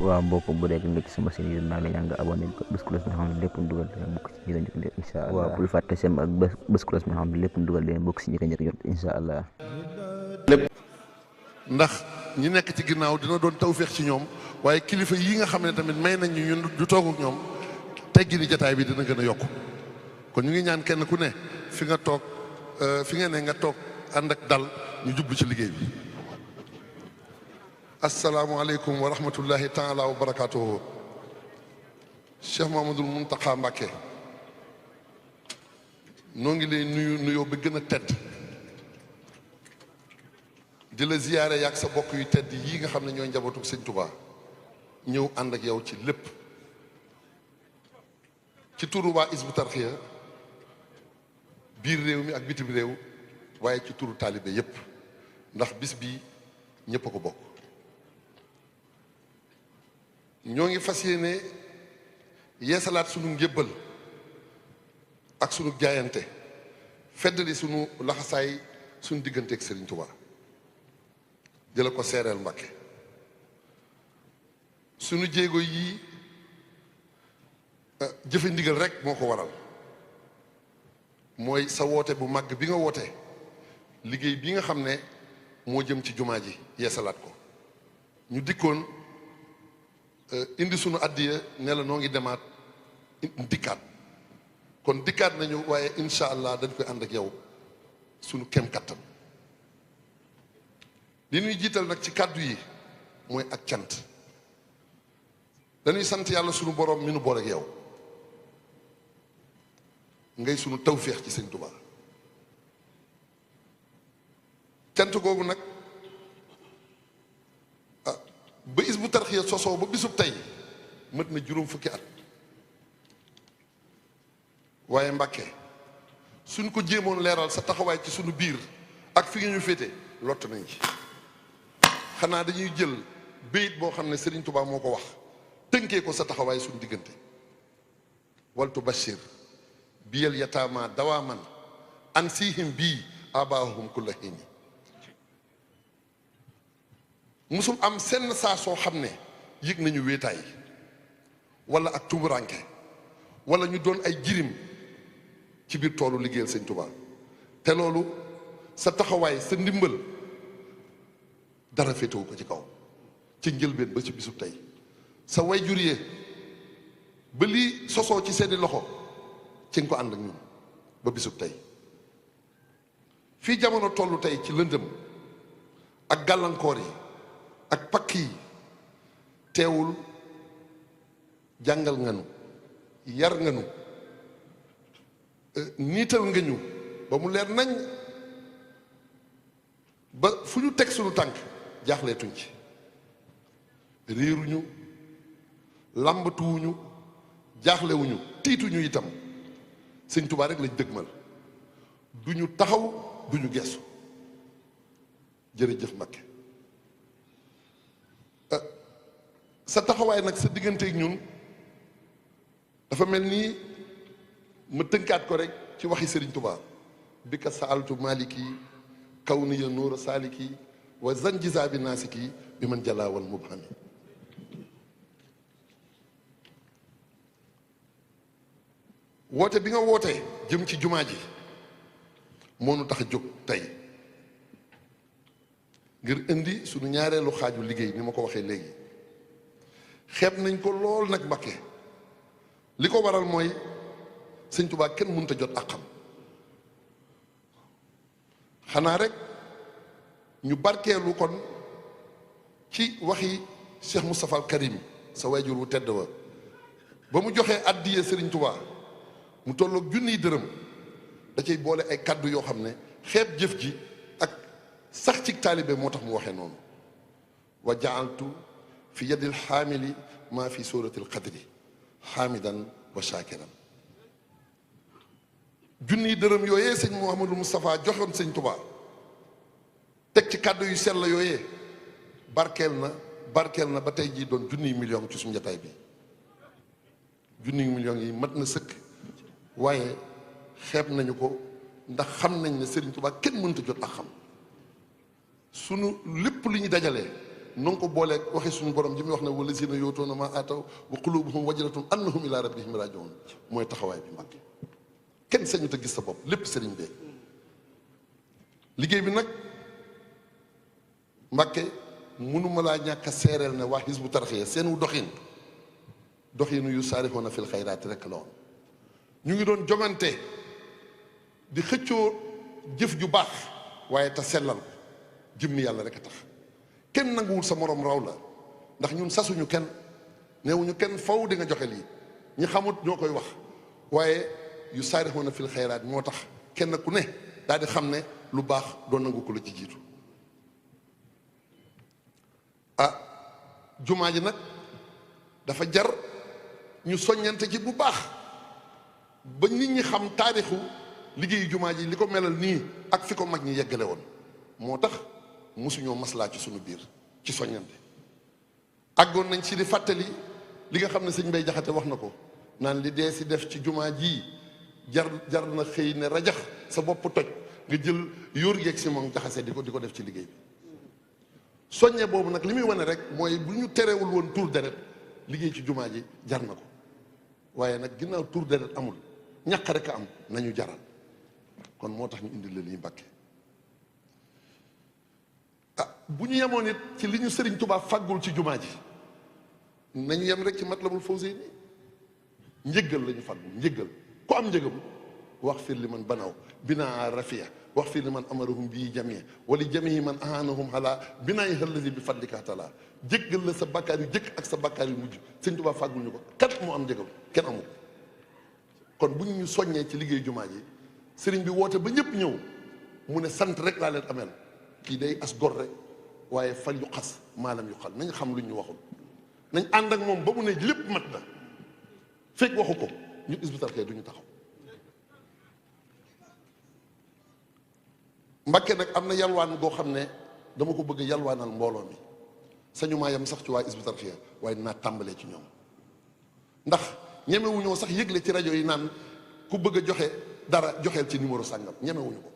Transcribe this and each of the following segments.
waaw mbokk bu dee nga ci sama chaîne yi maa ngi ñaan nga abonné bés cloche bi nga xam ne lépp dugal dina bokk ci ñi ko njëkk jot incha allah waaw bul fàtte sem ak bés cloche bi nga xam ne lépp dugal dina bokk ci ñi ko njëkk jot incha allah lépp ndax ñi nekk ci ginnaaw dina doon tawféex ci ñoom waaye kilifa yi nga xam ne tamit may nañ ñu ñun du toog ak ñoom teggi ni jataay bi dina gën a yokku kon ñu ngi ñaan kenn ku ne fi nga toog fi nga ne nga toog ànd ak dal ñu jublu ci liggéey bi. asalaamualeykum wa rahmatullahi taala wa barakaatuhu. Cheikh Mouhamadoul Mountakha Mbacké noo ngi lay nuyu nuyoo bi gën a tedd di la ziyaare yaag sa bokk yu tedd yii nga xam ne ñooy njabootu Sëñ Touba ñëw ànd ak yow ci lépp ci turu waa Hizbut Tarqiyyah biir réew mi ak bitim réew waaye ci turu taalibe yépp ndax bis bi ñépp a ko bokk. ñoo ngi fas yéene yeesalaat sunu njébbal ak sunu jaayante feddali sunu laxasaay sunu diggante ak Serigne Touba di la ko seereel Mbàkke sunu jéego yi jëfe ndigal rek moo ko waral mooy sa woote bu màgg bi nga woote liggéey bi nga xam ne moo jëm ci jumaa ji yeesalaat ko ñu dikkoon indi sunu addiya ne la noo ngi demaat dikkaat kon dikkaat nañu waaye incha allah dañ koy ànd ak yow sunu kem kattan li ñuy jiital nag ci kàddu yi mooy ak cant dañuy sant yàlla sunu borom mi nu boole ak yow ngay sunu tawféex ci Sëñ Tuubaa cant googu nag ba Hizbut Tarqiyyah sosoo ba bisub tey mët na juróom fukki at waaye Mbàkke suñ ko jéemoon leeral sa taxawaay ci sunu biir ak fi nga ñu féete lott nañ ci xanaa dañuy jël béyit boo xam ne Serigne Touba moo ko wax tënkee ko sa taxawaay suñu diggante waltu bashir biyal yataama dawaaman an sihim bii abaahum kulla hiini musul am senn saa soo xam ne yëg nañu wéetaay wala ak tumuranke wala ñu doon ay jirim ci biir toolu liggéeyal Sëñ Tuubaa te loolu sa taxawaay sa ndimbal dara féetewu ko ci kaw ci njëlbeen ba ci bisub tey sa way jur yee ba lii sosoo ci seeni loxo ci nga ko ànd ak ñun ba bisub tey fii jamono tollu tey ci lëndëm ak gàllankoor yi ak pakk yi teewul jàngal nga nu yar nga nu niital nga ñu ba mu leer nañ ba fu ñu teg suñu tànk jaaxleetuñ ci réeruñu làmbatuwuñu jaaxlewuñu tiituñu itam Sëñ Tuubaa rek lañ dëgmal duñu taxaw duñu geesu jërëjëf Mbakke sa taxawaay nag sa digganteeg ñun dafa mel nii ma tënkaat ko rek ci waxi Serigne Touba bi ka saaltu maliki kaw ni ya nuura saaliki wa zanjisa bi naasiki bi man jalaawal mubhami woote bi nga woote jëm ci jumaa ji moo nu tax a jóg tey ngir indi suñu ñaareelu xaaju liggéey ni ma ko waxee léegi xeeb nañ ko lool nag Mbakke li ko waral mooy Sëñ Tuubaa kenn mënut a jot ak xam xanaa rek ñu barkeelu kon ci waxi Cheikh Moustapha al Karim sa wayjur wu tedd wa ba mu joxee addiye Sëriñ Tuubaa mu tolloog junniy dërëm da cay boole ay kaddu yoo xam ne xeeb jëf ji ak sax ci taalibe moo tax mu waxee noonu wa jaaltu fi yadil xaamili maa fi suratil qadri xaamidan wa shakiran junniy dërëm yooyee sëñ Mouhamadou Moustapha joxoon Sëñ Tuubaa teg ci kàddu yu sell yooyee barkeel na ba tey jii doon junniy million ci suñu jataay bi junniy million yi mat na sëkk waaye xeeb nañu ko ndax xam nañ ne Sëriñ Tuubaa kenn mënta jot ak xam sunu lépp lu ñu dajalee na nga ko booleeg waxee suñu borom ji muy wax ne wallazina yu'tuuna maa aataw wa quluubuhum wajilatun annahum ilaa rabbihim raaji'uun mooy taxawaay bi Mbàkke kenn sañu te gis sa bopp lépp sëriñ bee liggéey bi nag Mbàkke mënuma laa ñàkk a seereel ne waa Hizbut Tarqiyyah seenu doxinu yu saarixoona fil xayraati rek la woon ñu ngi doon jongante di xëccoo jëf ju baax waaye te sellal ko jëmmi yàlla rek a tax kenn nanguwul sa morom raw la ndax ñun sasuñu kenn neewuñu kenn faw di nga joxe lii ñi xamut ñoo koy wax waaye yu saarixoona fil xayraat moo tax kenn ku ne daal di xam ne lu baax doon nangu ko la ci jiitu jumaa ji nag dafa jar ñu soññante ci bu baax ba nit ñi xam taarixu liggéeyu jumaa ji li ko melal nii ak fi ko mag ñi yeggale woon moo tax mosuñoo maslaa ci suñu biir ci soññante àggoon nañ ci di fàttali li nga xam ne sëñ Mbay Jaxate wax na ko naan li dee si def ci jumaa ji jar na xëy ne rajax sa bopp toj nga jël yóor yeeg si moom jaxase di ko def ci liggéey bi soññe boobu nag li muy wane rek mooy bu ñu terewul woon tur deret liggéey ci jumaa ji jar na ko waaye nag ginnaaw tur deret amul ñàkk rek a am nañu jaral kon moo tax ñu indi la lii Mbàkke bu ñu yemoon it ci li ñu Sëriñ Tuubaa fàggul ci jumaa ji nañu yem rek ci Matlabul Fawzayni njëggal la ñu fàggul njëggal ku am njëgam wax fir li man banaw binaa rafia wax fir li man amarahum bii jamia wala jamii man ahanahum ala binaayi hëllasi bi fadlika taala jéggal la sa bakkaar yu jëkk ak sa bakkaar yu mujj Sëriñ Tuubaa fàggul ñu ko kat moo am njëgam kenn amul kon bu ñu soññee ci liggéey jumaa ji sëriñ bi woote ba ñëpp ñëw mu ne sant rek laa leen ameel kii day as gor rek waaye fal yu xas maalam yu xal nañ xam lu ñu waxul nañ ànd ak moom ba mu ne lépp mat na fekk waxu ko ñu Hizbut Tarqiyyah du ñu taxaw Mbàkke nag am na yalwaan goo xam ne dama ko bëgg yalwaanal mbooloo mi sañu maa yam sax ci waa Hizbut Tarqiyyah waaye dinaa tàmbalee ci ñoom ndax ñemewuñoo sax yëgle ci rajo yi naan ku bëgg a joxe dara joxeel ci numéro sàngam ñemewuñu ko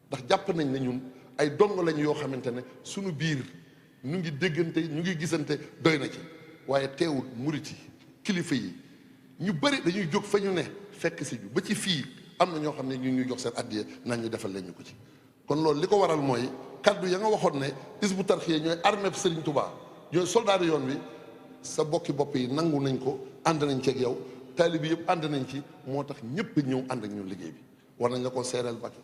ndax jàpp nañ ne ñun ay dongo lañ yoo xamante ne suñu biir ñu ngi déggante ñu ngi gisante doy na ci waaye teewul murit yi kilifa yi ñu bëri dañuy jóg fa ñu ne fekk si ju ba ci fii am na ñoo xam ne ñu ngi jox seen addiya naan ñu defal leen ñu ko ci kon loolu li ko waral mooy kaddu ya nga waxoon ne Hizbut Tarqiyyah ñooy armée Serigne Touba ñooy soldaar yoon wi sa bokki bopp yi nangu nañ ko ànd nañ ci ak yow taalibe bi yëpp ànd nañ ci moo tax ñëpp ñëw ànd ak ñun liggéey bi war nañ la ko seereel Mbàkke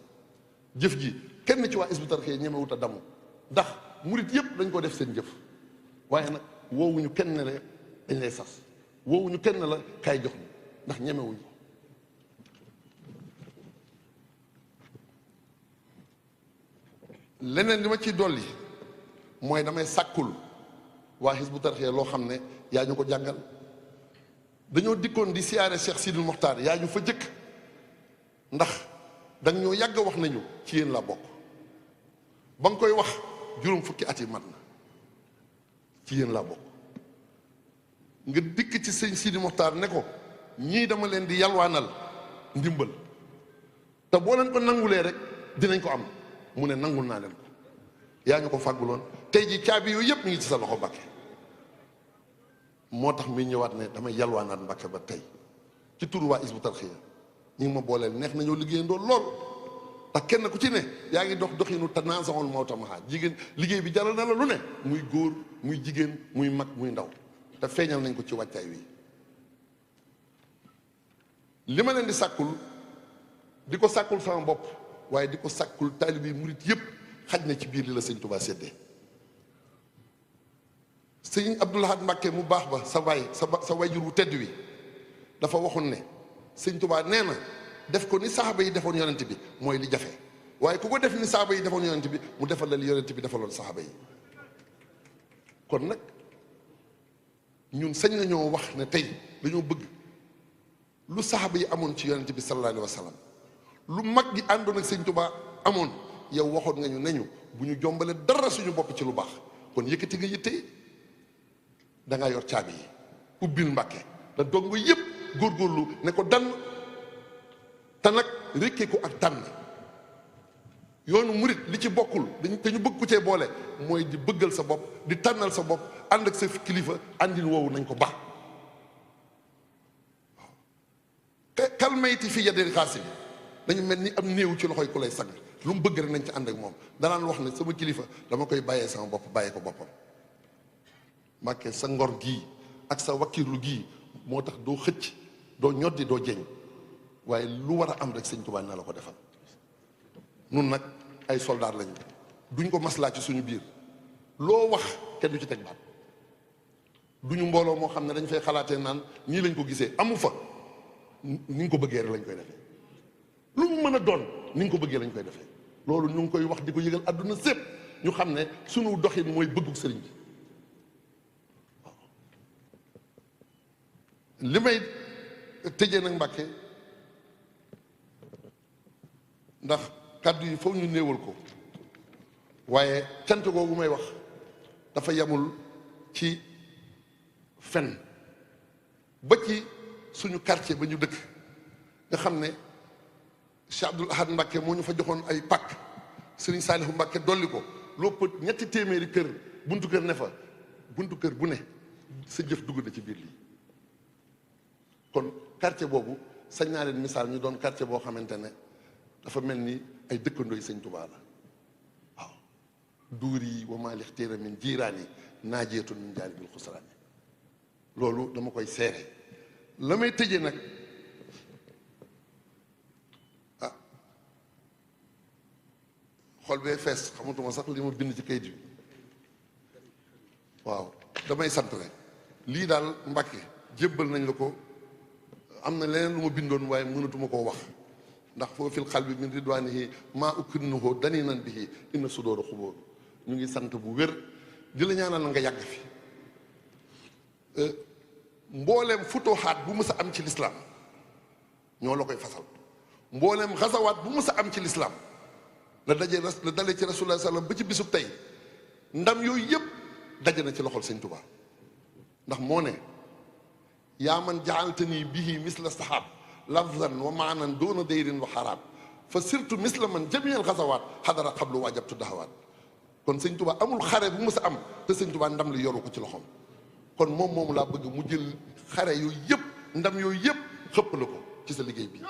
jëf ji kenn ci waa Hizbut Tarqiyyah ñemewut a damu ndax murit yëpp dañ ko def seen jëf waaye nag woowuñu kenn ne la dañ lay sas woowuñu kenn ne la kaay jox ñu ndax ñemewuñu ko leneen li ma ciy dolli mooy damay sàkkul waa Hizbut Tarqiyyah loo xam ne yaa ñu ko jàngal dañoo dikkoon di siyaare Cheikh Sidil Mokhtar yaa ñu fa jëkk ndax danga ñoo yàgg wax nañu ci yéen laa bokk ba nga koy wax juróom fukki at yi mat na ci yéen laa bokk nga dikk ci sëñ Sidil Mokhtar ne ko ñii dama leen di yalwaanal ndimbal te boo leen ko nangulee rek dinañ ko am mu ne nangul naa leen ko yaa ñu ko fàgguloon tey ji caabi yooyu yëpp mi ngi ci sa loxo Mbàkke moo tax muy ñëwaat ne damay yalwaanaat Mbàkke ba tey ci turu waa Hizbut Tarqiyyah ñi ngi ma booleel neex nañoo liggéeyandoo lool ndax kenn ku ci ne yaa ngi dox doxinu tanaasaxul mawta maha jigéen liggéey bi jaral na la lu ne muy góor muy jigéen muy mag muy ndaw te feeñal nañ ko ci wàccaay wi li ma leen di sàkkul di ko sàkkul sama bopp waaye di ko sàkkul taalibe yi murit yëpp xaj na ci biir li la sëñ Tuubaa séddee sëñ Abdou Lahad Mbàkke mu baax ba sa wayjur wu tedd wi dafa waxoon ne sëñ Tuubaa nee na def ko ni saxaaba yi defoon yonent bi mooy li jafe waaye ku ko def ni saxaaba yi defoon yonent bi mu defal la li yonent bi defaloon saxaaba yi kon nag ñun sañ nañoo wax ne tey dañoo bëgg lu saxaaba yi amoon ci yonent bi sallallahu alayhi wa sallam lu mag gi àndoon ak sëñ Tuubaa amoon yow waxoon nga ñu neñu bu ñu jombale dara suñu bopp ci lu baax kon yëkkati nga yitte da ngaa yor caabi yi ubbil Mbàkke da dongo yëpp góorgóorlu ne ko dann te nag rékkee ko ak tànn yoonu murit li ci bokkul te ñu bëgg ku cee boole mooy di bëggal sa bopp di tànnal sa bopp ànd ak sa kilifa àndin woowu nañ ko baax kalmayti fi yadil xaasi bi dañu mel ni am néew ci loxoy ku lay sang lu mu bëgg rek nañ ci ànd ak moom danaan wax ne sama kilifa dama koy bàyyee sama bopp bàyyee ko boppam Mbàkke sa ngor gii ak sa wakkirlu gii moo tax doo xëcc doo ñoddi doo jeñ waaye lu war a am rek sëñ Tuubaa na la ko defal nun nag ay soldaar lañu duñ ko maslaa ci suñu biir loo wax kenn du ci teg baat duñu mbooloo moo xam ne dañ fay xalaatee naan nii lañ ko gisee amu fa ni nga ko bëggee rek lañ koy defee lu mu mën a doon ni nga ko bëggee lañ koy defee loolu ñu ngi koy wax di ko yëgal àdduna sépp ñu xam ne suñu doxin mooy bëggug sëriñ bi waaw li may tëjee nag Mbàkke ndax kàddu yi foofu ñu néewal ko waaye cant googu may wax dafa yamul ci fen ba ci suñu quartier ba ñu dëkk nga xam ne Cheikh Abdoul Ahad Mbacke moo ñu fa joxoon ay pàkk Serigne Saliou Mbacke dolli ko lopp ñetti téeméeri kër buntu kër ne fa buntu kër bu ne sa jëf dugg na ci biir lii kon quartier boobu sañ naa leen misaal ñu doon quartier boo xamante ne dafa mel ni ay dëkkandoo yi sëñ Tuubaa la waaw duur yi wa maa lixtiira min jiiraani naajeetun min jaanibil xusraani loolu dama koy seere la may tëjee nag xol bee fees xamatuma sax li ma bind ci kayit bi waaw damay sant rek lii daal Mbàkke jébbal nañ la ko am na leneen lu ma bindoon waaye mënatuma koo wax ndax foo fil xalbi min ridwaanihi maa ukrinuhu daninan bihi inna sudóora xubóor ñu ngi sant bu wér di la ñaanal nga yàgg fi mbooleem futuhaat bu mës a am ci lislaam ñoo la koy fasal mbooleem xasawaat bu mës a am ci lislaam la dalee ci rasulullah sallam ba ci bisub tey ndam yooyu yëpp daje na ci loxol sëñ Tuubaa ndax moo ne yaa man jaaltani bihi misla sahab lafzan wa maanan doona dayrin wa xaraab fa surtout misla man jamial xasawaat xadara xablu waajabtu dahawaat kon sëñ Tuubaa amul xare bu mës a am te sëñ Tuubaa ndam li yoru ko ci loxoom kon moom moomu laa bëgg mu jël xare yooyu yëpp ndam yooyu yëpp xëpp la ko ci sa liggéey bi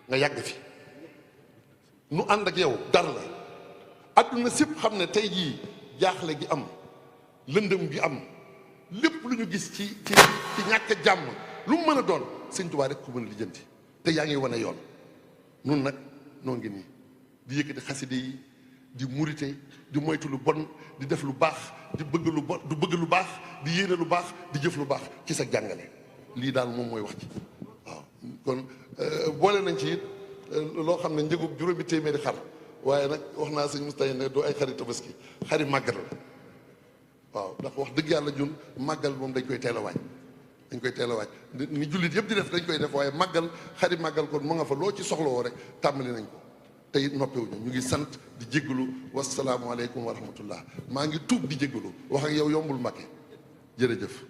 nga yàgg fi nu ànd ak yow dara la adduna sépp xam ne tey jii jaaxle gi am lëndëm gi am lépp lu ñu gis ci ñàkk jàmm lu mu mën a doon sëñ Tuubaa rek ku mën a lijjanti te yaa ngi wane yoon nun nag noo ngi nii di yëkkati xaside yi di murite di moytu lu bon di def lu baax di bëgg lu bon du bëgg lu baax di yéene lu baax di jëf lu baax ci sa jàngale lii daal moom mooy wax ci waaw kon boole nañ ci it loo xam ne njëgub juróomi téeméeri xar waaye nag wax naa sëñ Moustapha ne doo ay xari tabaski xari màggal la waaw ndax wax dëgg yàlla ñun màggal moom dañ koy teel a waaj dañ koy teel a waaj ni jullit yëpp di def dañ koy def waaye màggal xari màggal kon mu nga fa loo ci soxlawoo rek tàmbali nañ ko te it noppewuñu ñu ngi sant di jéggalu wasalaamualeykum wa rahmatullah maa ngi tuub di jéggalu wax ak yow yombul Mbàkke jërëjëf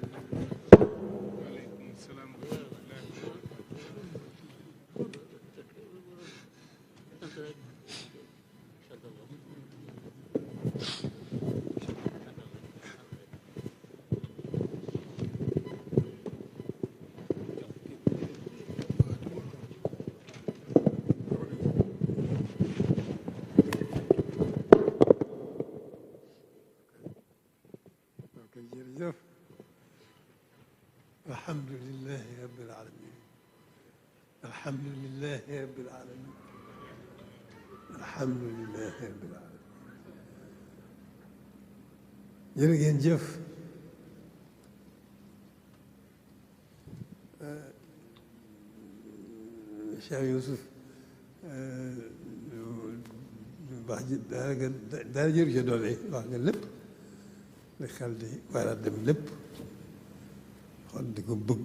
jërëjëf alhamdulilahi rabbil alamin alhamdulilahi rabbil alamin alhamdulilahi rabbil alamin jërë ngeen jëf Cheikh Youssouf baax ji dara jëru ca doole wax nga lépp li xel di war a dem lépp xool di ko bëgg